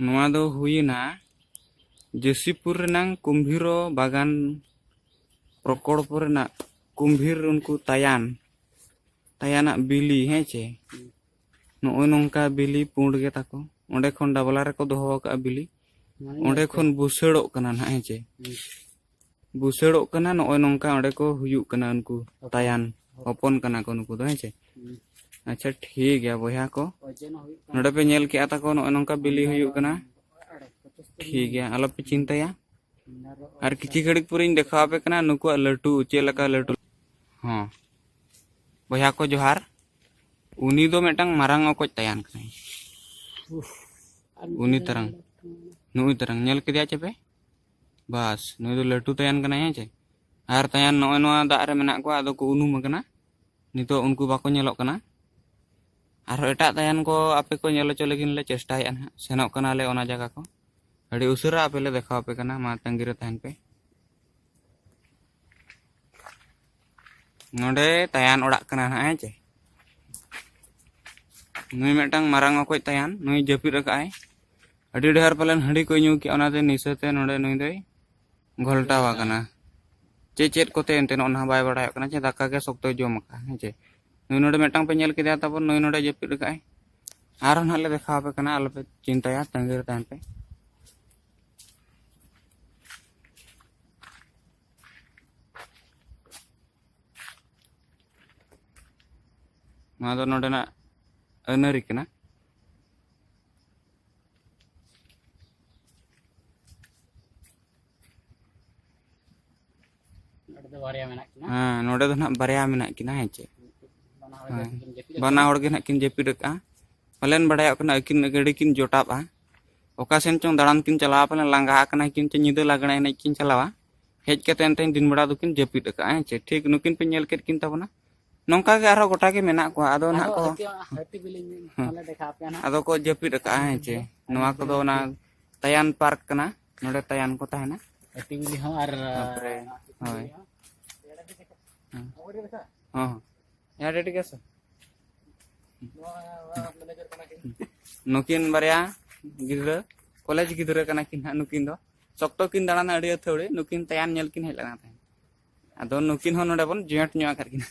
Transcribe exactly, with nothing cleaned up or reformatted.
ᱱᱚᱣᱟ ᱫᱚ ᱦᱩᱭᱮᱱᱟ ᱡᱳᱥᱤᱯᱩᱨ ᱨᱮᱱᱟᱝ ᱠᱩᱢᱵᱷᱤᱨᱚ ᱵᱟᱜᱟᱱ ᱯᱨᱚᱠᱚᱞᱯᱚ ᱨᱮᱱᱟᱜ ᱠᱩᱢᱵᱷᱤᱨ, ᱩᱱᱠᱩ ᱛᱟᱭᱟᱱ, ᱛᱟᱭᱟᱱᱟᱜ ᱵᱤᱞᱤ, ᱦᱮᱸ ᱪᱮ? ᱱᱚᱜᱼᱚᱭ ᱱᱚᱝᱠᱟ ᱵᱤᱞᱤ ᱯᱩᱸᱰ ᱜᱮ ᱛᱟᱠᱚ᱾ ᱚᱸᱰᱮ ᱠᱷᱚᱱ ᱰᱟᱵᱞᱟ ᱨᱮᱠᱚ ᱫᱚᱦᱚ ᱟᱠᱟᱫᱼᱟ ᱵᱤᱞᱤ᱾ ᱚᱸᱰᱮ ᱠᱷᱚᱱ ᱵᱩᱥᱟᱹᱲᱚᱜ ᱠᱟᱱᱟ ᱱᱟᱦᱟᱜ, ᱦᱮᱸ ᱪᱮ? ᱵᱩᱥᱟᱹᱲᱚᱜ ᱠᱟᱱᱟ, ᱱᱚᱜᱼᱚᱭ ᱱᱚᱝᱠᱟ ᱚᱸᱰᱮ ᱠᱚ ᱦᱩᱭᱩᱜ ᱠᱟᱱᱟ ᱩᱱᱠᱩ ᱛᱟᱭᱟᱱ᱾ ᱦᱚᱯᱚᱱ ᱠᱟᱱᱟ ᱠᱚ ᱱᱩᱠᱩ ᱫᱚ, ᱦᱮᱸ ᱪᱮ? ᱟᱪᱪᱷᱟ, ᱴᱷᱤᱠ ᱜᱮᱭᱟ ᱵᱚᱭᱦᱟ ᱠᱚ, ᱱᱚᱰᱮ ᱯᱮ ᱧᱮᱞ ᱠᱮᱜᱼᱟ ᱛᱟᱠᱚ, ᱱᱚᱜᱼᱚᱭ ᱱᱚᱝᱠᱟ ᱵᱤᱞᱤ ᱦᱩᱭᱩᱜ ᱠᱟᱱᱟ᱾ ᱴᱷᱤᱠ ᱜᱮᱭᱟ, ᱟᱞᱚᱯᱮ ᱪᱤᱱᱛᱟᱹᱭᱟ᱾ ᱟᱨ ᱠᱤᱪᱷᱤ ᱜᱷᱟᱹᱲᱤᱡ ᱯᱚᱨᱮᱧ ᱫᱮᱠᱷᱟᱣ ᱟᱯᱮ ᱠᱟᱱᱟ ᱱᱩᱠᱩᱣᱟᱜ ᱞᱟᱹᱴᱩ ᱪᱮᱫ ᱞᱮᱠᱟ ᱞᱟᱹᱴᱩ᱾ ᱦᱚᱸ, ᱵᱚᱭᱦᱟ ᱠᱚ ᱡᱚᱦᱟᱨ᱾ ᱩᱱᱤ ᱫᱚ ᱢᱤᱫᱴᱟᱝ ᱢᱟᱨᱟᱝ ᱚᱠᱚᱡ ᱛᱟᱭᱟᱱ ᱠᱟᱱᱟᱭ᱾ ᱩᱱᱤ ᱛᱟᱨᱟᱝ, ᱱᱩᱜᱼᱩᱭ ᱛᱟᱨᱟᱝ, ᱧᱮᱞ ᱠᱮᱫᱮᱭᱟ ᱪᱮ ᱯᱮ? ᱵᱟᱥ, ᱱᱩᱭ ᱫᱚ ᱞᱟᱹᱴᱩ ᱛᱟᱭᱟᱱ ᱠᱟᱱᱟᱭ, ᱦᱮᱸ ᱪᱮ? ᱟᱨ ᱛᱟᱭᱟᱱ ᱱᱚᱜᱼᱚᱭ ᱱᱚᱣᱟ ᱫᱟᱜ ᱨᱮ ᱢᱮᱱᱟᱜ ᱠᱚᱣᱟ, ᱟᱫᱚ ᱠᱚ ᱩᱱᱩᱢ ᱟᱠᱟᱱᱟ᱾ ᱱᱤᱛᱚᱜ ᱩᱱᱠᱩ ᱵᱟᱠᱚ ᱧᱮᱞᱚᱜ ᱠᱟᱱᱟ᱾ ᱟᱨᱦᱚᱸ ᱮᱴᱟᱜ ᱛᱟᱭᱟᱱ ᱠᱚ ᱟᱯᱮ ᱠᱚ ᱧᱮᱞ ᱦᱚᱪᱚ ᱞᱟᱹᱜᱤᱫ ᱞᱮ ᱪᱮᱥᱴᱟᱭᱮᱫᱼᱟ ᱱᱟᱦᱟᱜ, ᱥᱮᱱᱚᱜ ᱠᱟᱱᱟᱞᱮ ᱚᱱᱟ ᱡᱟᱭᱜᱟ ᱠᱚ᱾ ᱟᱹᱰᱤ ᱩᱥᱟᱹᱨᱟ ᱟᱯᱮ ᱞᱮ ᱫᱮᱠᱷᱟᱣ ᱟᱯᱮ ᱠᱟᱱᱟ, ᱢᱟ ᱛᱟᱺᱜᱤ ᱨᱮ ᱛᱟᱦᱮᱱ ᱯᱮ᱾ ᱱᱚᱰᱮ ᱛᱟᱭᱟᱱ ᱚᱲᱟᱜ ᱠᱟᱱᱟ ᱱᱟᱦᱟᱜ, ᱦᱮᱸ ᱪᱮ? ᱱᱩᱭ ᱢᱤᱫᱴᱟᱝ ᱢᱟᱨᱟᱝ ᱚᱠᱚᱡ ᱛᱟᱭᱟᱱ, ᱱᱩᱭ ᱡᱟᱹᱯᱤᱫ ᱟᱠᱟᱫ ᱟᱭ᱾ ᱟᱹᱰᱤ ᱰᱷᱮᱨ ᱯᱟᱞᱮᱱ ᱦᱟᱺᱰᱤ ᱠᱚᱭ ᱧᱩ ᱠᱮᱜᱼᱟ, ᱚᱱᱟᱛᱮ ᱱᱤᱥᱟᱹᱛᱮ ᱱᱚᱰᱮ ᱱᱩᱭ ᱫᱚᱭ ᱜᱷᱚᱞᱴᱟᱣ ᱟᱠᱟᱱᱟ᱾ ᱪᱮ ᱪᱮᱫ ᱠᱚᱛᱮ ᱮᱱᱛᱮ ᱱᱚᱜᱼᱚ ᱱᱟ ᱵᱟᱭ ᱵᱟᱲᱟᱭᱚᱜ ᱠᱟᱱᱟ, ᱪᱮ ᱫᱟᱠᱟ ᱜᱮ ᱥᱚᱠᱛᱚᱭ ᱡᱚᱢ ᱟᱠᱟᱫᱼᱟ, ᱦᱮᱸ ᱪᱮ? ᱱᱩᱭ ᱱᱚᱰᱮ ᱢᱤᱫᱴᱟᱝ ᱯᱮ ᱧᱮᱞ ᱠᱮᱫᱮᱭᱟ ᱛᱟᱵᱚᱱ, ᱱᱩᱭ ᱱᱚᱰᱮ ᱡᱟᱹᱯᱤᱫ ᱟᱠᱟᱫ ᱟᱭ᱾ ᱟᱨᱦᱚᱸ ᱱᱟᱦᱟᱜ ᱞᱮ ᱫᱮᱠᱷᱟᱣ ᱟᱯᱮ ᱠᱟᱱᱟ, ᱟᱞᱚᱯᱮ ᱪᱤᱱᱛᱟᱹᱭᱟ, ᱛᱟᱺᱜᱤ ᱨᱮ ᱛᱟᱦᱮᱱ ᱯᱮ᱾ ᱱᱚᱣᱟ ᱫᱚ ᱱᱚᱰᱮᱱᱟᱜ ᱟᱹᱱᱟᱹᱨᱤ ᱠᱟᱱᱟ᱾ ᱱᱚᱰᱮ ᱫᱚ ᱵᱟᱨᱭᱟ ᱢᱮᱱᱟᱜ ᱠᱤᱱᱟ᱾ ᱦᱮᱸ, ᱱᱚᱰᱮ ᱫᱚ ᱱᱟᱦᱟᱜ ᱵᱟᱨᱭᱟ ᱢᱮᱱᱟᱜ ᱠᱤᱱᱟ, ᱦᱮᱸ ᱪᱮ? ᱵᱟᱱᱟ ᱦᱚᱲ ᱜᱮ ᱦᱮᱸ᱾ ᱠᱤᱱ ᱡᱟᱹᱯᱤᱫ ᱵᱟᱱᱟ ᱟᱠᱟᱫᱟ᱾ ᱦᱚᱲ ᱜᱮ ᱱᱟᱦᱟᱜ ᱠᱤᱱ ᱡᱟᱹᱯᱤᱫ ᱟᱠᱟᱫᱼᱟ᱾ ᱯᱟᱞᱮᱱ ᱵᱟᱲᱟᱭᱚᱜ ᱠᱟᱱᱟ, ᱟᱹᱠᱤᱱ ᱟᱹᱰᱤ ᱠᱤᱱ ᱡᱚᱴᱟᱯᱼᱟ᱾ ᱚᱠᱟ ᱥᱮᱱ ᱪᱚᱝ ᱫᱟᱬᱟᱱ ᱠᱤᱱ ᱪᱟᱞᱟᱣᱟ, ᱯᱟᱞᱮᱱ ᱞᱟᱸᱜᱟ ᱟᱠᱟᱱᱟ ᱠᱤᱱ ᱪᱚ, ᱧᱤᱫᱟᱹ ᱞᱟᱜᱽᱬᱮ ᱮᱱᱮᱡ ᱠᱤᱱ ᱪᱟᱞᱟᱣᱟ᱾ ᱦᱮᱡ ᱠᱟᱛᱮ ᱮᱱᱛᱮ ᱫᱤᱱ ᱵᱮᱲᱟ ᱫᱚᱠᱤᱱ ᱡᱟᱹᱯᱤᱫ ᱟᱠᱟᱫᱼᱟ, ᱦᱮᱸ ᱪᱮ? ᱴᱷᱤᱠ ᱱᱩᱠᱤᱱ ᱯᱮ ᱧᱮᱞ ᱠᱮᱫ ᱠᱤᱱ ᱛᱟᱵᱚᱱᱟ᱾ ᱱᱚᱝᱠᱟ ᱜᱮ ᱟᱨᱦᱚᱸ ᱜᱚᱴᱟ ᱜᱮ ᱢᱮᱱᱟᱜ ᱠᱚᱣᱟ᱾ ᱟᱫᱚ ᱱᱟᱦᱟᱜ ᱟᱨᱦᱚᱸ ᱠᱚ ᱦᱟᱹᱛᱤ, ᱦᱟᱹᱛᱤ ᱵᱤᱞᱤ ᱧᱮᱞ ᱦᱮᱸ᱾ ᱞᱮ ᱫᱮᱠᱷᱟᱣ ᱟᱯᱮᱭᱟ ᱱᱟᱦᱟᱜ᱾ ᱟᱫᱚ ᱠᱚ ᱡᱟᱹᱯᱤᱫ ᱟᱠᱟᱫᱼᱟ, ᱦᱮᱸ ᱪᱮ? ᱱᱚᱣᱟ ᱠᱚᱫᱚ ᱚᱱᱟ ᱛᱟᱭᱟᱱ ᱯᱟᱨᱠ ᱠᱟᱱᱟ᱾ ᱱᱚᱰᱮ ᱛᱟᱭᱟᱱ ᱠᱚ ᱛᱟᱦᱮᱱᱟ᱾ ᱦᱟᱹᱛᱤ ᱵᱤᱞᱤ ᱦᱚᱸ ᱟᱨ ᱛᱟᱯᱚᱨᱮ, ᱦᱳᱭ᱾ ᱦᱮᱸ᱾ ᱦᱚᱸ, ᱦᱚᱸ᱾ ᱦᱮᱸ, ᱨᱮᱰᱤ ᱜᱮᱭᱟ ᱥᱮ? ᱱᱚᱣᱟ ᱢᱮᱱᱮᱡᱟᱨ ᱠᱟᱱᱟ ᱠᱤᱱ᱾ ᱱᱩᱠᱤᱱ ᱵᱟᱨᱭᱟ ᱜᱤᱫᱽᱨᱟᱹ, ᱠᱚᱞᱮᱡᱽ ᱜᱤᱫᱽᱨᱟᱹ ᱠᱟᱱᱟ ᱠᱤᱱ ᱦᱟᱸᱜ᱾ ᱱᱩᱠᱤᱱ ᱫᱚ ᱥᱚᱠᱛᱚ ᱠᱤᱱ ᱫᱟᱬᱟᱱᱟ ᱟᱹᱰᱤ ᱟᱹᱛᱷᱟᱹᱣᱲᱤ᱾ ᱱᱩᱠᱤᱱ ᱛᱟᱭᱟᱱ ᱧᱮᱞ ᱠᱤᱱ ᱦᱮᱡ ᱞᱮᱱᱟ ᱛᱟᱦᱮᱸᱫ᱾ ᱟᱫᱚ ᱱᱩᱠᱤᱱ ᱦᱚᱸ ᱱᱚᱰᱮ ᱵᱚᱱ ᱡᱚᱭᱮᱱᱴ ᱧᱚᱜ ᱟᱠᱟᱫ ᱠᱤᱱᱟ᱾